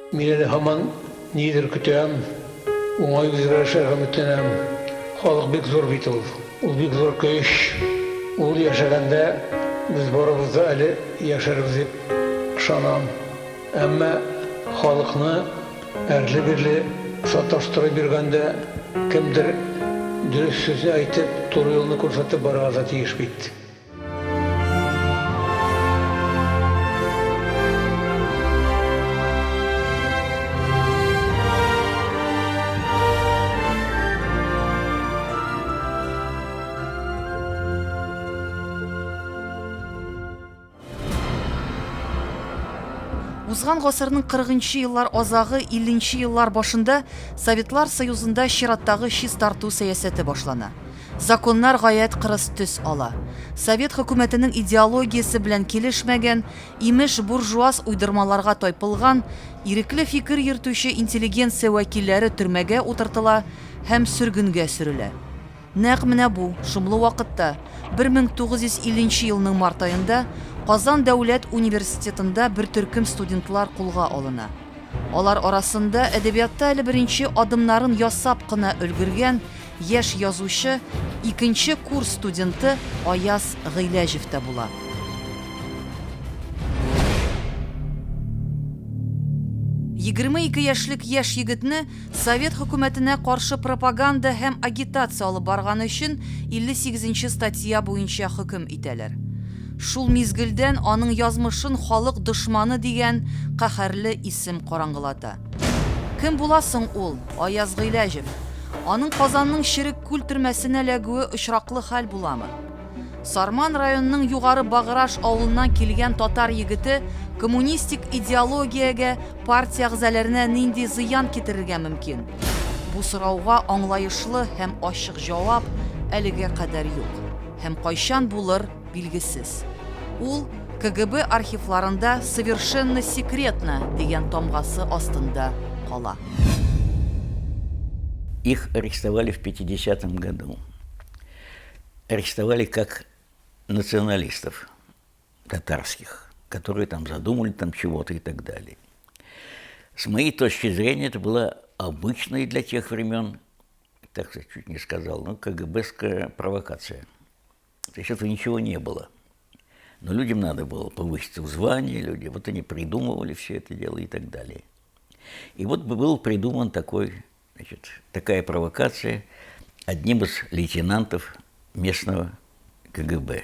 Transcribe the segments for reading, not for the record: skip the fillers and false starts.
Мин әле һаман нидер көтәм, уңай үзгәрешләргә өметләнәм. Халык бик зур бит ул. Ул бик зур көч. Ул яшәгәндә без барыбыз да әле яшәрбез дип ышанам. Әмма халыкны әрле-бирле саташтырып йөргәндә кемдер дөрес сүзне әйтеп, туры юлны күрсәтеп барырга да тиеш бит. Узган гасырның 40 нчы еллар азагы, 50 нче еллар башында Советлар Союзында чираттагы чистарту сәясәте башлана. Законнар гаять кырыс төс ала. Совет хөкүмәтенең идеологиясе белән килешмәгән, имеш, буржуаз уйдырмаларга тайпылган, ирекле фикер йөртүче интеллигенция вәкилләре төрмәгә утыртыла һәм сөргенгә сөрелә. Нәкъ менә бу шомлы вакытта, 1950 нче елның март аенда, Казан дәүләт университетында бер төркем студентлар кулга алына. Алар арасында әдәбиятта әле беренче адымнарын ясап кына өлгергән яшь язучы, икенче курс студенты Аяз Гыйләҗев тә була. 22 яшьлек яшь егетне совет хөкүмәтенә каршы пропаганда һәм агитация алып барганы өчен 58 нче статья буенча хөкем итәләр. Шул мизгелдән аның язмышын халык дошманы дигән каһәрле исем караңгылата. Кем була соң ул, Аяз Гыйләҗев? Аның Казанның Черек күл төрмәсенә эләгүе очраклы хәл буламы? Сарман районының Югары Баграж авылыннан килгән татар егете коммунистик идеологиягә, партия әгъзаләренә нинди зыян китерергә мөмкин? Бу сорауга аңлаешлы һәм ачык җавап әлегә кадәр юк. Һәм кайчан булыр, билгесез. Ул КГБ архивларында совершенно секретно дигән тамгасы астында кала. Их арестовали в 50-м году. Арестовали как националистов татарских, которые там задумали там чего-то и так далее. С моей точки зрения, это была обычная для тех времен, так сказать, чуть не сказал, но КГБская провокация. То есть этого ничего не было. Но людям надо было повыситься в звании, люди, вот они придумывали все это дело и так далее. И вот был придуман такой, значит, такая провокация одним из лейтенантов местного КГБ,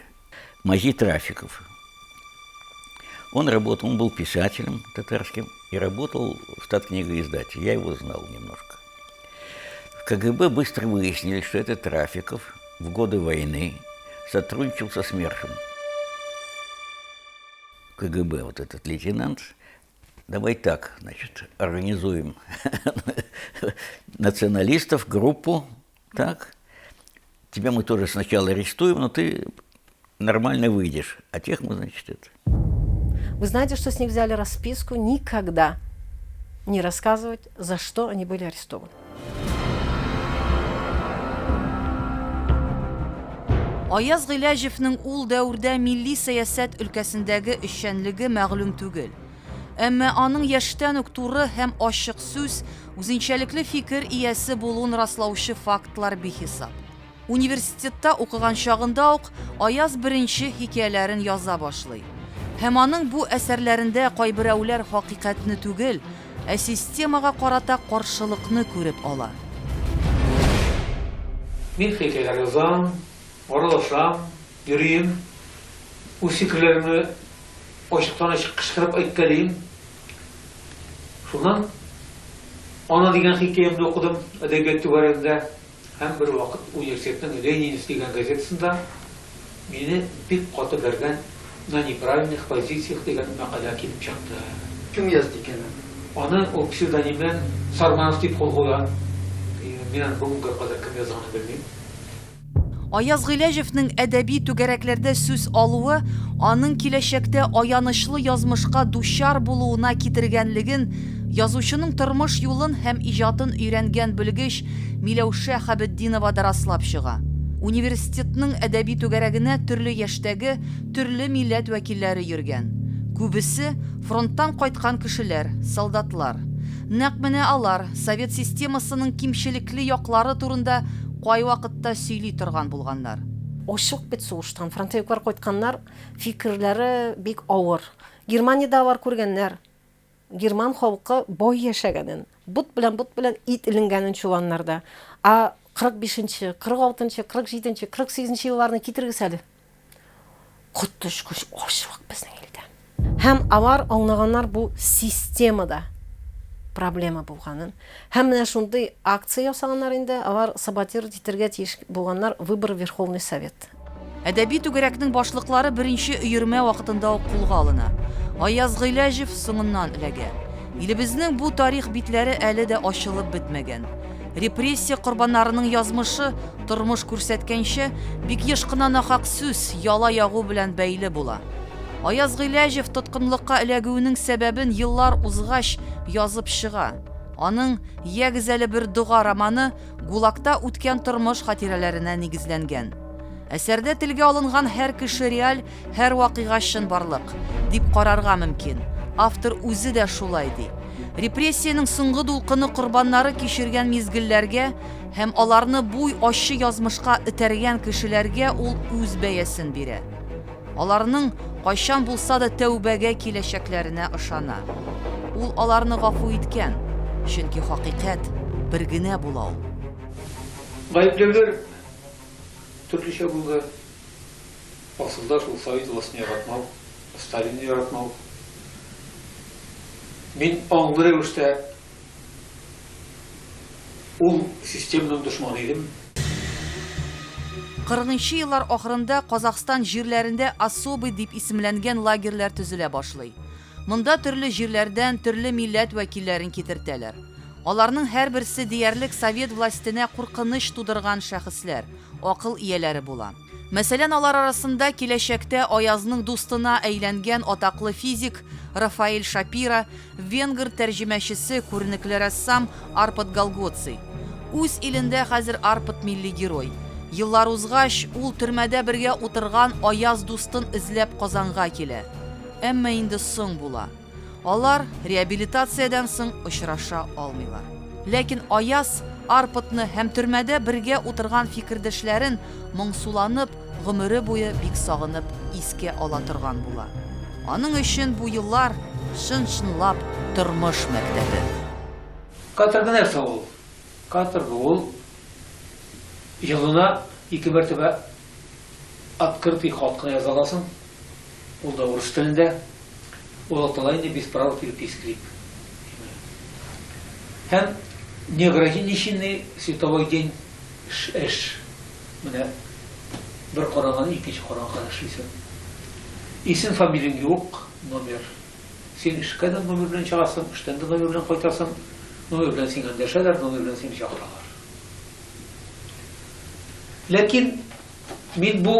Мазит Рафиков. Он работал, он был писателем татарским и работал в Таткнигоиздате. Я его знал немножко. В КГБ быстро выяснили, что этот Рафиков в годы войны сотрудничал со СМЕРШем. КГБ, вот этот лейтенант, давай так, значит, организуем националистов, группу, так, тебя мы тоже сначала арестуем, но ты нормально выйдешь, а тех мы, значит, это... Вы знаете, что с них взяли расписку никогда не рассказывать, за что они были арестованы. Аяз Гыйләҗевнең ул дәвердә милли сәясәт өлкәсендәге эшчәнлеге мәгълүм түгел. Әмма аның яшьтән үк туры һәм ачык сүз, үзенчәлекле фикер иясе булуын раслаучы фактлар бихисап. Университетта укыган чагында ук Аяз беренче хикәяләрен яза башлый. Һәм аның бу әсәрләрендә кайберәүләр хакыйкатьне түгел, ә системага карата каршылыкны күреп ала. Мин хикәяләр язам, аралашам, йөрим, үз фикерләремне ачыктан-ачык кычкырып әйткәлим. Шуннан Ана дигән хикәямне укыдым әдәбият түгәрәгендә. Һәм бервакыт университетның Ленинец дигән газетасында мине бик каты бәргән На неправильных позициях дигән мәкалә килеп чыкты. Кем язды икән аны? Аны ул псевдоним белән Сарманов дип кул куя. Мин аны бүгенгә кадәр кем язганын белмим. Аяз Гыйләҗевнең әдәби түгәрәкләрдә сүз алуы аның киләчәктә аянычлы язмышка дучар булуына китергәнлеген язучының тормыш юлын һәм иҗатын өйрәнгән белгеч Миләүшә Хәбетдинова да раслап чыга. Университетның әдәби түгәрәгенә төрле яшьтәге, төрле милләт вәкилләре йөргән. Күбесе, фронттан кайткан кешеләр, солдатлар. Нәкъ менә алар совет системасының кимчелекле яклары турында кайвакытта сөйли торган булганнар. Ачык бит сугыштан. Фронтовиклар кайтканнар, фикерләре бик авыр. Германиядә алар күргәннәр, герман халкы бай яшәгәнен, бот белән бот белән ит эленгәнен чоланнарда. Ә 45 нче, 46 нчы, 47 нче, 48 нче елларны китерегез әле. Коточкыч ачлык безнең илдә. Һәм алар аңлаганнар бу системада проблема булганын. Һәм менә шундый акция ясаганнар инде, алар саботировать итәргә тиеш булганнар выборы в Верховный Совет. Әдәби түгәрәкнең башлыклары беренче өермә вакытында ук кулга алына. Аяз Гыйләҗев соңыннан эләгә. Илебезнең бу тарих битләре әле дә ачылып бетмәгән. Репрессия корбаннарының язмышы, тормыш күрсәткәнчә, бик еш кына нахак сүз, яла ягу белән бәйле була. Аяз Гыйләҗев тоткынлыкка эләгүенең сәбәбен еллар узгач язып чыга. Аның Ягез әле бер дога романы ГУЛАГта үткән тормыш хатирәләренә нигезләнгән. Әсәрдә телгә алынган һәр кеше реаль, һәр вакыйга чынбарлык, дип карарга мөмкин. Автор үзе дә шулай ди. Репрессиянең соңгы дулкыны корбаннары кичергән мизгелләргә һәм аларны буй ачы язмышка этәргән кешеләргә ул үз бәясен бирә. Аларның кайчан булса да тәүбәгә киләчәкләренә ышана. Ул аларны гафу иткән, чөнки хакыйкать бер генә була ул. Гаепләүләр төрлечә булды. Асылда шул совет властен яратмау, Сталинны яратмау. Мин аңлы рәвештә ул системаның дошманы идем. Кырыгынчы еллар ахырында Казахстан җирләрендә особый дип исемләнгән лагерьләр төзелә башлый. Монда төрле җирләрдән төрле милләт вәкилләрен китертәләр. Аларның һәрберсе диярлек совет властенә куркыныч тудырган шәхесләр, акыл ияләре була. Мәсәлән, алар арасында киләчәктә Аязның дустына әйләнгән атаклы физик Рафаэль Шапира, венгр тәрҗемәчесе, күренекле рәссам Арпад Галгоци. Үз илендә хәзер Арпад милли герой. Еллар узгач, ул төрмәдә бергә утырган Аяз дустын эзләп Казанга килә. Әмма инде соң була. Алар реабилитациядән соң очраша алмыйлар. Ләкин Аяз Арпадны һәм төрмәдә бергә утырган фикердәшләрен моңсуланып, гомере буе бик сагынып искә ала торган була. Аның өчен бу еллар, чын-чынлап тормыш мәктәбе. Каторга нәрсә ул? Каторга ул елына ике мәртәбә открытый хат кына яза аласың. Ул да урыс телендә. Ул атала инде без права переписки дип. Һәм неограниченный световой день эш. Менә бер караңгыдан икенче караңгыга эшлисең. Исем фамилияң юк, номер. Син эшкә дә номер белән чыгасың, эштән дә номер белән кайтасың. Номер белән сиңа эндәшәләр, номер белән сине чакыралар. Ләкин мин бу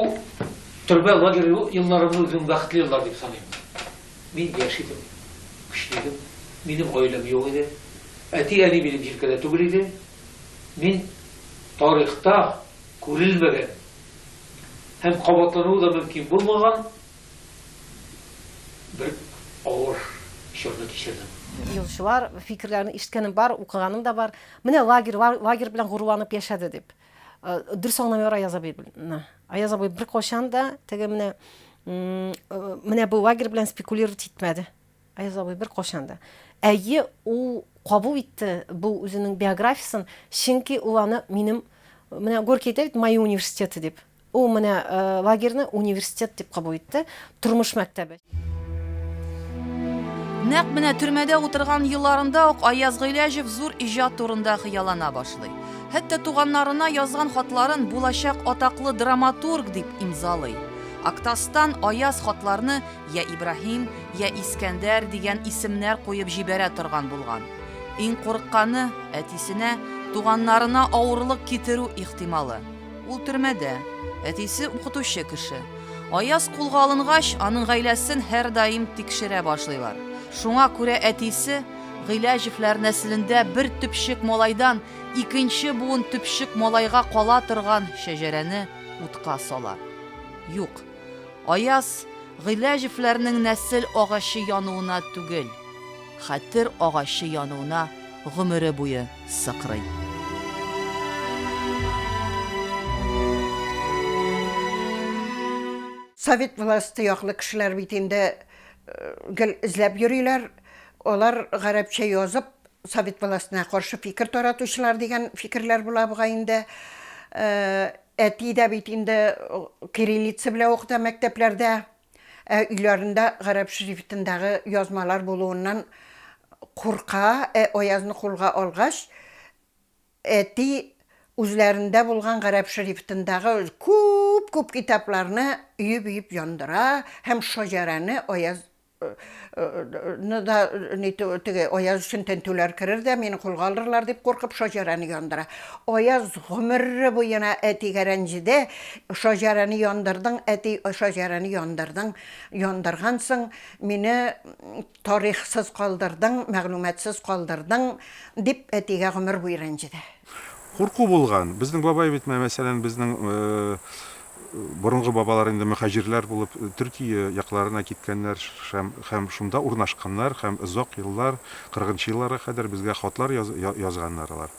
Төрмә, лагерь елларымны үзем бәхетле еллар дип саныйм. Мин яшь идем, көчле идем, минем гаиләм юк иде, әти-әни минем җилкәдә түгел иде. Мин тарихта күрелмәгән һәм кабатлануы да мөмкин булмаган бер авыр чорны кичердем. Язучылар фикерләрен ишеткәнем бар, укыганым да бар. Менә лагерь, лагерь белән горурланып яшәде дип. Э, дөрес аңламыйлар Аяз абыйны. Аяз абый беркайчан да теге менә э, менә бу лагерь белән спекулировать итмәде. Аяз абый беркайчан да. Әйе, ул кабул итте бу үзенең биографиясен, чөнки ул аны минем менә Горький әйтә бит мои университеты дип. Ул менә лагерьны университет дип кабул итте, тормыш мәктәбе. Нәкъ менә төрмәдә утырган елларында ук Аяз Гыйләҗев зур иҗат турында хыяллана башлый. Хәтта туганнарына язган хатларын булачак атаклы драматург дип имзалый. Актастан Аяз хатларны я Ибраһим, я Искәндәр дигән исемнәр куеп җибәрә торган булган. Иң курыкканы, әтисенә, туганнарына авырлык китерү ихтималы. Ул төрмәдә. Әтисе укытучы кеше. Аяз кулга алынгач, аның гаиләсен һәрдаим тикшерә башлыйлар. Шуңа күрә әтисе Гыйләҗевләр нәселендә бер төпчек малайдан икенче буын төпчек малайга кала торган шәҗәрәне утка сала. Юк, Аяз Гыйләҗевләрнең нәсел агачы януына түгел, хәтер агачы януына. гомере буе сыкрый. Совет власте яклы кешеләр бит инде гел эзләп йөриләр. Алар гарәпчә язып, совет властена каршы фикер таратучылар дигән фикерләр була бугай инде. Әти дә бит инде кириллица белән укыта мәктәпләрдә. Ә өйләрендә гарәп шрифтындагы язмалар булуыннан курка, ә Аязны кулга алгач, әти үзләрендә булган гарәп шрифтындагы күп-күп китапларны өеп-өеп яндыра һәм шаҗәрәне Аяз ны да теге Аяз өчен тентүләр керер дә мине кулга алырлар дип куркып шаҗәрәне яндыра. Аяз гомере буена әтигә рәнҗеде, шаҗәрәне яндырдың, әти, шаҗәрәне яндырдың, яндыргансың, мине тарихсыз калдырдың, мәгълүматсыз калдырдың, дип әтигә гомер буе рәнҗеде. Курку булган. Безнең бабай бит, менә мәсәлән, безнең борынгы бабалар инде мөһаҗирләр булып Төркия якларына киткәннәр һәм шунда урнашканнар һәм озак еллар, кырыгынчы елларга кадәр безгә хатлар язганнар алар.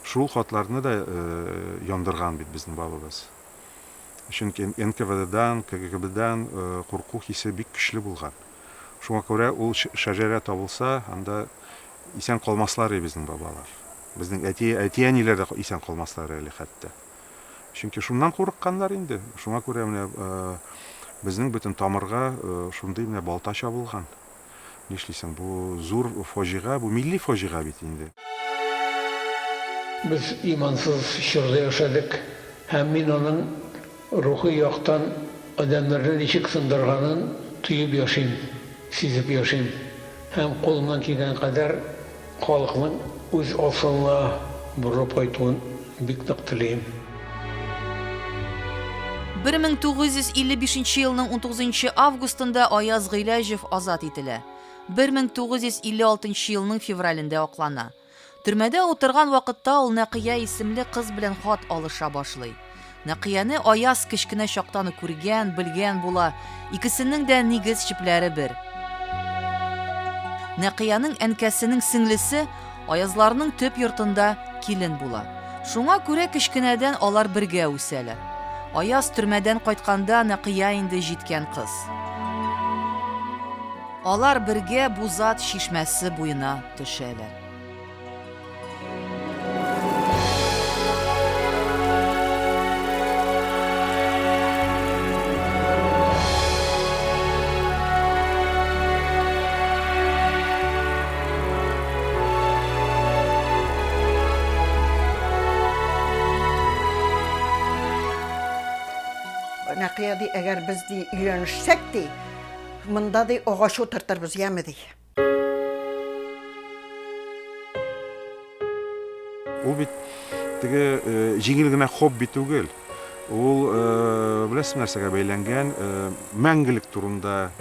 Шул хатларны да яндырган бит безнең бабабыз. Чөнки НКВДдан, КГБдан курку хисе бик көчле булган. Шуңа күрә ул шәҗәрә табылса, анда исән калмаслар иде безнең бабалар. Безнең әти, әти-әниләр дә исән калмаслар әле хәтта. Чөнки шуннан курыкканнар инде. Шуңа күрә менә безнең бөтен тамырга шундый менә балта чабылган. Нишлисең, бу зур фаҗига, бу милли фаҗига бит инде. Без имансыз чорда яшәдек, һәм мин аның рухи яктан адәмнәрне ничек сындырганын тоеп яшим, сизеп яшим һәм кулымнан килгән кадәр халыкның үз асылына борылып кайтуын бик нык телим. 1955 нче елның 19 нчы августында Аяз Гыйләҗев азат ителә. 1956 нчы елның февралендә аклана. Төрмәдә утырган вакытта ул Нәкыя исемле кыз белән хат алыша башлый. Нәкыяне Аяз кечкенә чактан ук күргән, белгән була, икесенең дә нигез чепләре бер. Нәкыянең әнкәсенең сеңлесе Аязларның төп йортында килен була. Шуңа күрә кечкенәдән алар бергә үсәләр. Аяз төрмәдән кайтканда Нәкыя инде җиткән кыз. Алар бергә Бузат чишмәсе буена төшәләр. Нәкыя ди, әгәр без ди өйләнешсәк ди, монда ди агач утыртырбыз, яме ди. Ул бит теге җиңел генә хобби түгел. Ул, беләсезме, нәрсәгә бәйләнгән? Мәңгелек турында,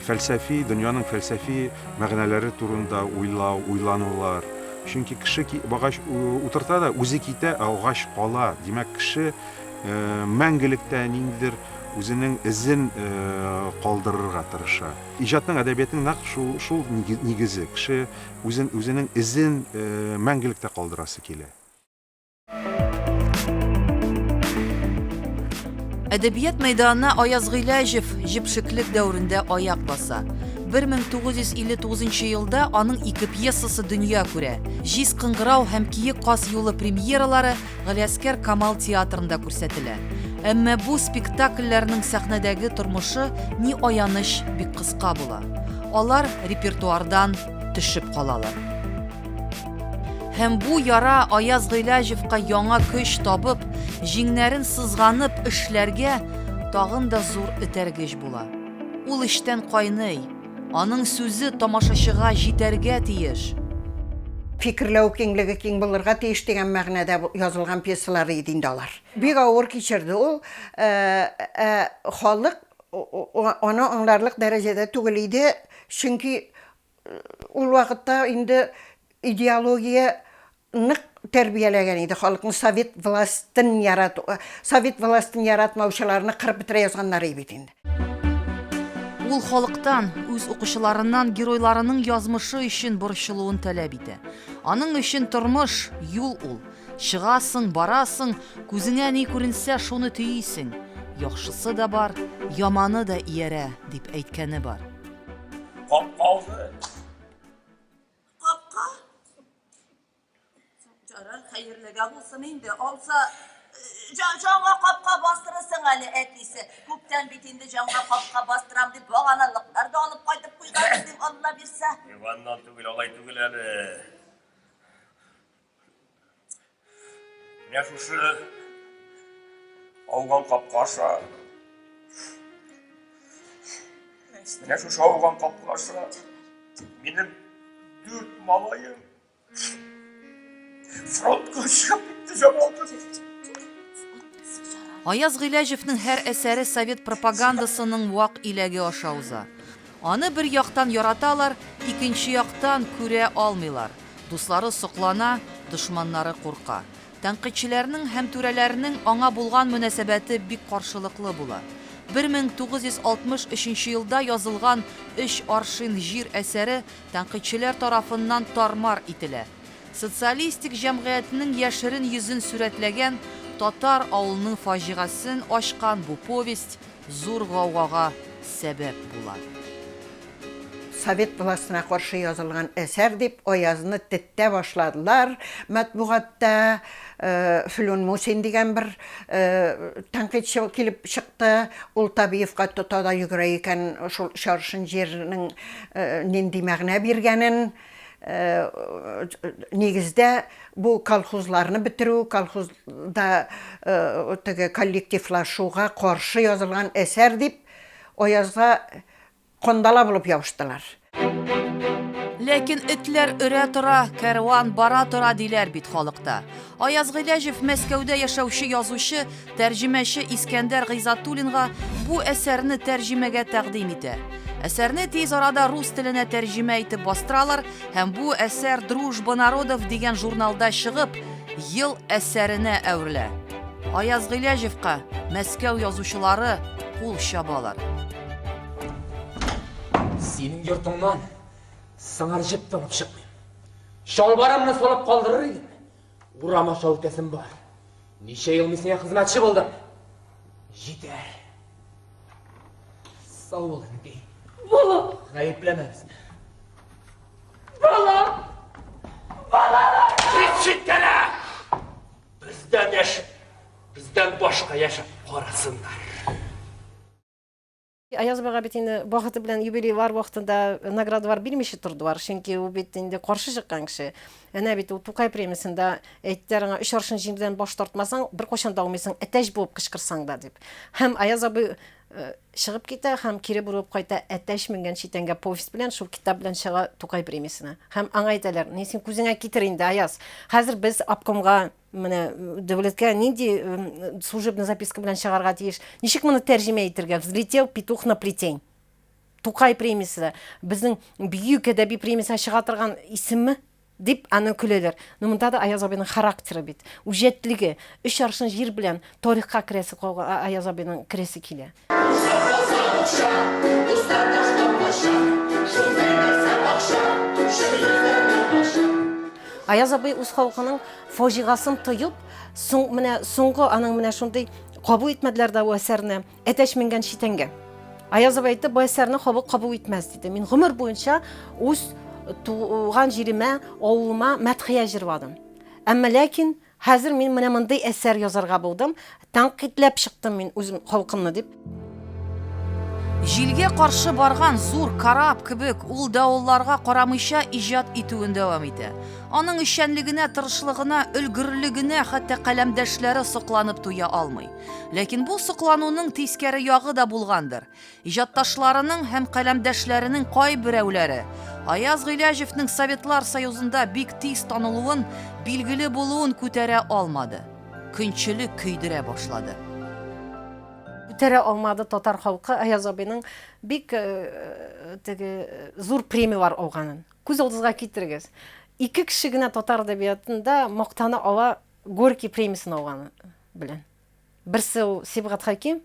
фәлсәфи, дөньяның фәлсәфи мәгънәләре турында уйлау, уйланулар. Чөнки кеше агач утырта да, үзе китә, ә агач кала. Димәк, кеше мәңгелектә ниндидер үзенең эзен калдырырга тырыша. Иҗатның, әдәбиятның нәкъ шул, шул нигезе. Кеше үзен, үзенең эзен мәңгелектә калдырасы килә. Әдәбият мәйданына Аяз Гыйләҗев җепшеклек дәверендә аяк баса. 1959 елда аның ике пьесасы дөнья күрә. Җиз кыңгырау һәм Киек каз юлы премьералары Галиәскәр Камал театрында күрсәтелә. Әмма бу спектакльләрнең сәхнәдәге тормышы ни аяныч бик кыска була. Алар репертуардан төшеп калалар. Һәм бу яра Аяз Гыйләҗевка яңа көч табып, җиңнәрен сызганып эшләргә тагын да зур этәргеч була. Ул эчтән кайный, Аның сүзе тамашачыга җитәргә тиеш. Фикерләү киңлеге киң булырга тиеш дигән мәгънәдә язылган пьесалары иде инде алар. Бик авыр кичерде ул, ә халык аны аңларлык дәрәҗәдә түгел иде, чөнки ул вакытта инде идеология нык тәрбияләгән иде халыкны совет властен ярату, совет властен яратмаучыларны кырып бетерә язганнар иде бит инде. Ул халыктан, үз укучыларыннан геройларының язмышы өчен борчылуын таләп итә. Аның өчен тормыш, юл ул. Чыгасың, барасың, күзеңә ни күренсә, шуны төйисең. Яхшысы да бар, яманы да иярә, дип әйткәне бар. Капка алды. Капка? Ярар, хәерлегә булсын инде. Алса, җанга капка бастырырсың әле, әтисе. Күптән бит инде җанга капка бастырам дип баганалыклар да алып кайтып куйган идем, Алла бирсә. Иваннан түгел, алай түгел әле. Менә шушы ауган капка аша. Менә шушы ауган капка аша. Минем дүрт малаем фронтка чыгып китте Җамалдын. Аяз Гыйләҗевнең һәр әсәре совет пропагандасының вак иләге аша уза. Аны бер яктан яраталар, икенче яктан күрә алмыйлар. Дуслары соклана, дошманнары курка. Тәнкыйтьчеләрнең һәм түрәләрнең аңа булган мөнәсәбәте бик каршылыклы була. 1963 елда язылган Өч аршин җир әсәре тәнкыйтьчеләр тарафыннан тар-мар ителә. Социалистик җәмгыятьнең яшерен йөзен сурәтләгән, татар авылының фаҗигасен ачкан бу повесть зур гаугага сәбәп була. Совет властена каршы язылган әсәр дип Аязны теттә башладылар матбугатта. Флүн Мусин дигән бер тәнкыйтьче килеп чыкты. Ул Табиевка тота да йөгерә икән шул чаршын җирнең нинди мәгънә биргәнен. Нигездә бу колхозларны бетерү, колхозда теге коллективлашуга каршы язылган әсәр дип Аязга Кандала булып ябыштылар. Ләкин этләр өрә тора, кәрван бара тора диләр бит халыкта. Аяз Гыйләҗев Мәскәүдә яшәүче язучы, тәрҗемәче Искәндәр Гыйзатуллинга бу әсәрне тәрҗемәгә тәкъдим итә. Әсәрне тиз арада рус теленә тәрҗемә итеп бастыралар һәм бу әсәр Дружба народов дигән журналда чыгып, ел әсәренә әверелә. Аяз Гыйләҗевка Мәскәү язучылары кул чабалар. Синең йортыңнан сыңар җеп тә алып чыкмыйм. Чалбарымны салып калдырыр идем. Урам аша үтәсем бар. Ничә ел мин сиңа хезмәтче булдым. Җитәр. Сау бул, әнкәй. Балам. Гаепләмә безне. Балам. Балам. Кит читкәрәк! Бездән яшәп, бездән башка яшәп карасыннар. Аяз абыйга бит инде вакыты белән юбилейлар вакытында наградалар бирмичә тордылар, чөнки ул бит инде каршы чыккан кеше. Әнә бит ул Тукай премиясендә әйттеләр аңа, өч аршын җирдән баш тартмасаң, беркайчан да алмыйсың, әтәч булып кычкырсаң да, дип. Һәм Аяз абый э, чыгып китә һәм кире борылып кайта әтәч менгән читәнгә повесть белән, шул китап белән чыга Тукай премиясенә. Һәм аңа әйтәләр, ни син күзеңә китер инде, Аяз. Хәзер без обкомга Менә дәүләткә нинди служебный записка белән чыгарга тиеш? Ничек моны тәрҗемә итергә? Взлетел петух на плетень. Тукай премиясе безнең бөек әдәби премиясенә чыга торган исемме? дип аны көләләр. Но монда да Аяз абыйның характеры бит, үҗәтлеге, өч аршын җир белән тарихка керәсе Аяз абыйның керәсе килә. Аяз абый үз халкының фаҗигасын тоеп, соң, менә соңгы аның менә шундый кабул итмәделәр дә бу әсәрне, әтәч менгән читәнгә. Аяз абый әйтте, бу әсәрне халык кабул итмәс диде. Мин гомер буенча үз туган җиремә, авылыма мәдхия җырладым. Әмма ләкин Хәзер мин менә мондый әсәр язарга булдым, тәнкыйтьләп чыктым мин үзем халкымны дип. Җилгә каршы барган зур кораб кебек ул давылларга карамыйча иҗат итүен дәвам итә. Аның эшчәнлегенә, тырышлыгына, өлгерлегенә хәтта каләмдәшләре сокланып туя алмый. Ләкин бу соклануның тискәре ягы да булгандыр. Иҗатташларының һәм каләмдәшләренең кайберәүләре Аяз Гыйләҗевнең Советлар Союзында бик тиз танылуын, билгеле булуын күтәрә алмады. Көнчелек көйдерә башлады. Күтәрә алмады татар халкы Аяз абыйның бик э, теге зур премияләр алганын. Күз алдыгызга китерегез. Ике кеше генә татар әдәбиятында мактана ала Горький премиясен алганы белән. Берсе ул Сибгат Хәким,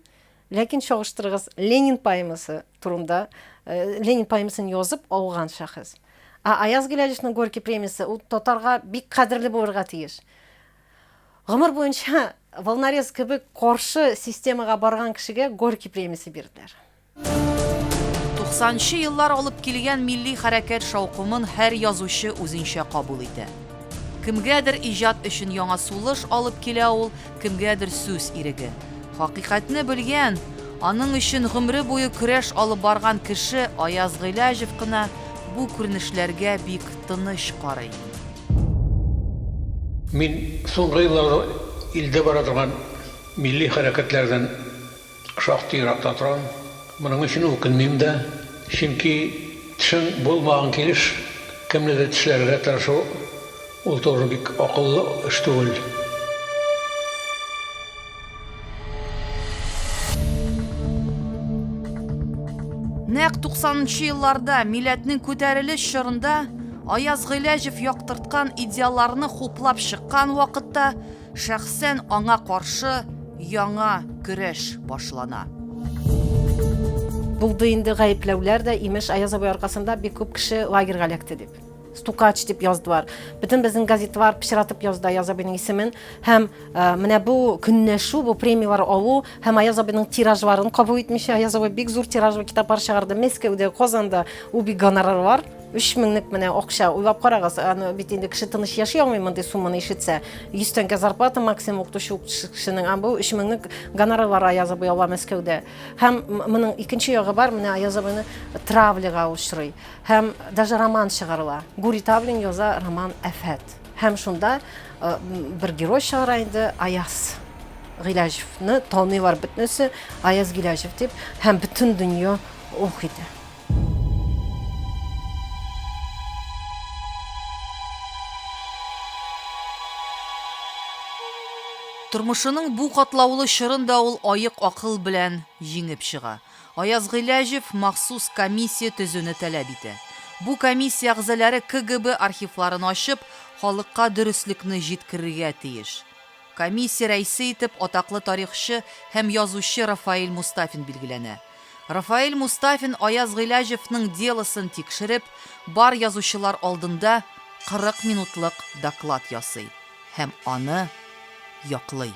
ләкин чагыштырыгыз, Ленин поэмасы турында, э, Ленин поэмасын язып алган шәхес. Ә Аяз Гыйләҗевның Горький премиясе ул татарга бик кадерле булырга тиеш. Гомер буенча волнорез кебек каршы системага барган кешегә Горький премиясе бирделәр. 90 нчы еллар алып килгән милли хәрәкәт шаукымын һәр язучы үзенчә кабул итә. Кемгәдер иҗат өчен яңа сулыш алып килә ул, кемгәдер сүз иреге. Хакыйкатьне белгән, аның өчен гомере буе көрәш алып барган кеше Аяз Гыйләҗев кына бу күренешләргә бик тыныч карый. Мин соңгы елларда илдә бара торган милли хәрәкәтләрдән Шактый еракта торам. Моның өчен үкенмим дә. Чөнки тешең булмаган килеш кемнедер тешләргә тырышу, ул тоже бик акыллы эш түгел. Нәкъ туксанынчы елларда, милләтнең күтәрелеш чорында, Аяз Гыйләҗев яктырткан идеалларны хуплап чыккан вакытта, Шәхсән аңа каршы яңа көрәш башлана. Булды инде гаепләүләр дә, имеш, Аяз абый аркасында бик күп кеше лагерьга эләкте дип. Стукач дип яздылар. Бөтен безнең газеталар пычратып язды Аяз абыйның исемен. Һәм э, менә бу көнләшү, бу премияләр алу һәм Аяз абыйның тиражларын кабул итмичә, Аяз абый бик зур тиражлы китаплар чыгарды Мәскәүдә, Казанда. Ул бик гонорарлар. Өч меңлек менә акча, уйлап карагыз, аны бит инде кеше тыныч яши алмый мондый сумманы ишетсә. 100 тәңкә зарплата максимум укытучы кешенең, ә бу өч меңлек гонорарлар Аяз абый ала Мәскәүдә. Һәм моның икенче ягы бар, менә Аяз абыйны травляга очрый. Һәм даже роман чыгарыла. Гурий Тавлин яза роман Афәт. Һәм шунда э, бер герой чыгара инде Аяз Гыйләҗевны таныйлар бөтенесе, Аяз Гыйләҗев дип, һәм бөтен дөнья ох итә. Тормышының бу катлаулы чорын да ул аек акыл белән җиңеп чыга. Аяз Гыйләҗев махсус комиссия төзүне таләп итә. Бу комиссия әгъзалары КГБ архивларын ачып, халыкка дөреслекне җиткерергә тиеш. Комиссия рәисе итеп атаклы тарихчы һәм язучы Рафаэль Мостафин билгеләнә. Рафаэль Мостафин Аяз Гыйләҗевның делосын тикшереп, бар язучылар алдында 40 минутлык доклад ясый һәм аны яклый.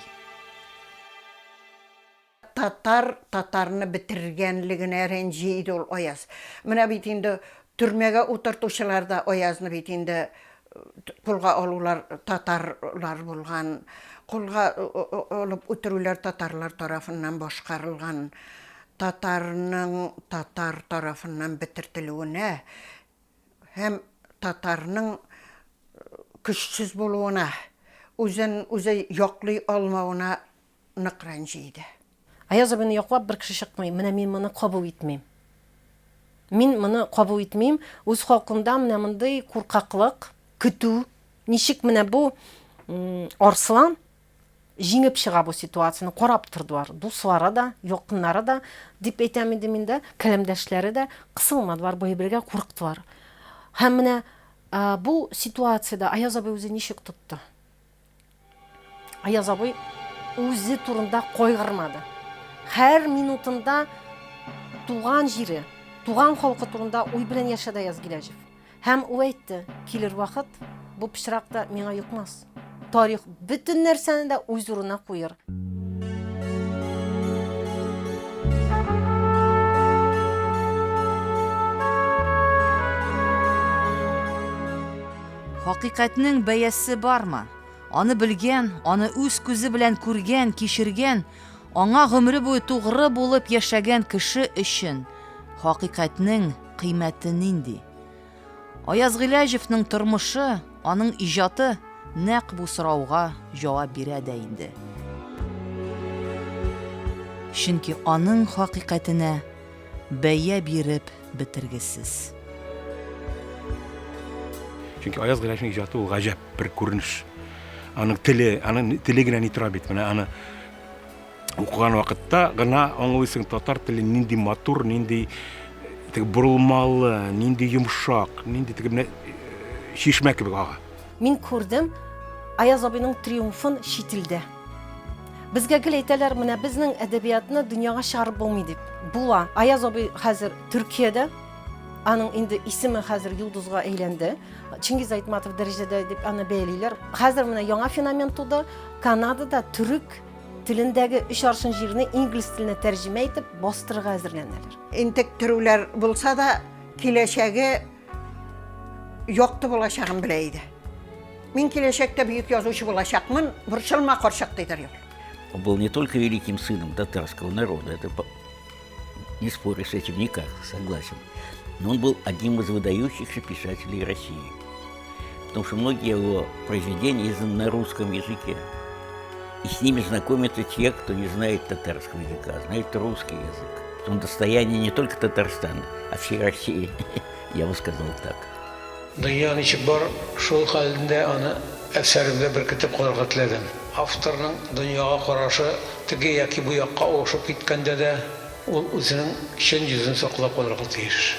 Татар татарны бетергәнлегенә рәнҗи иде ул Аяз. Менә бит инде төрмәгә утыртучылар да Аязны бит инде кулга алулар татарлар булган, кулга алып үтерүләр татарлар тарафыннан башкарылган. Татарның татар тарафыннан бетертелүенә һәм татарның көчсез булуына, үзен үзе яклый алмавына нык рәнҗи иде. Аяз абыйны яклап бер кеше чыкмый. Менә мин моны кабул итмим. Мин моны кабул итмим. Үз халкымда менә мондый куркаклык, көтү. Ничек менә бу Арслан җиңеп чыга бу ситуацияне, карап тордылар. Дуслары да, якыннары да, дип әйтәм инде мин дә, каләмдәшләре дә кысылмадылар, бу әйбергә курыктылар. Һәм менә бу ситуациядә Аяз абый үзе ничек тотты? Аяз абый үзе турында кайгырмады. Һәр минутында туган җире, туган халкы турында уй белән яшәде Аяз Гиләҗев. Һәм ул әйтте, килер вакыт, бу пычрак та миңа йокмас. Тарих бөтен нәрсәне дә үз урынына куер. Хакыйкатьнең бәясе бармы? Аны белгән, аны үз күзе белән күргән, кичергән, аңа гомере буе тугры булып яшәгән кеше өчен хакыйкатьнең кыйммәте нинди? Аяз Гыйләҗевның тормышы, аның иҗаты нәкъ бу сорауга җавап бирә дә инде. Чөнки аның хакыйкатенә бәя биреп бетергесез. Чөнки Аяз Гыйләҗевнең иҗаты ул гаҗәп бер күренеш. Аның теле, аның теле генә ни тора бит. Менә аны укыган вакытта гына аңлыйсың татар теле нинди матур, нинди теге борылмалы, нинди йомшак, нинди теге менә чишмә кебек ага. Мин күрдем Аяз абыйның триумфын чит илдә. Безгә гел әйтәләр, менә безнең әдәбиятны дөньяга чыгарып булмый дип. Була. Аяз абый хәзер Төркиядә. Аның инде исеме хәзер йолдызга әйләнде. Чингиз Айтматов дәрәҗәдә дип аны бәялиләр. Хәзер менә яңа феномен туды. Канадада төрек телендәге Өч аршын җирне инглиз теленә тәрҗемә итеп бастырырга әзерләнәләр. Интектерүләр булса да, киләчәге якты булачагын белә иде. Мин киләчәктә бөек язучы булачакмын, борчылма, карчык, дидер ул. Он был не только великим сыном татарского народа, это не спорю с этим никак, согласен, но он был одним из выдающихся писателей России. Потому что многие его произведения изданы на русском языке. И с ними знакомятся те, кто не знает татарского языка, а знает русский язык. Он достояние не только Татарстана, а всей России, я бы сказал так. Дөнья ничек бар, шул хәлендә аны әсәремдә беркетеп калырга теләдем. Авторның дөньяга карашы теге яки бу якка авышып киткәндә дә, ул үзенең чын йөзен саклап калырга тиеш.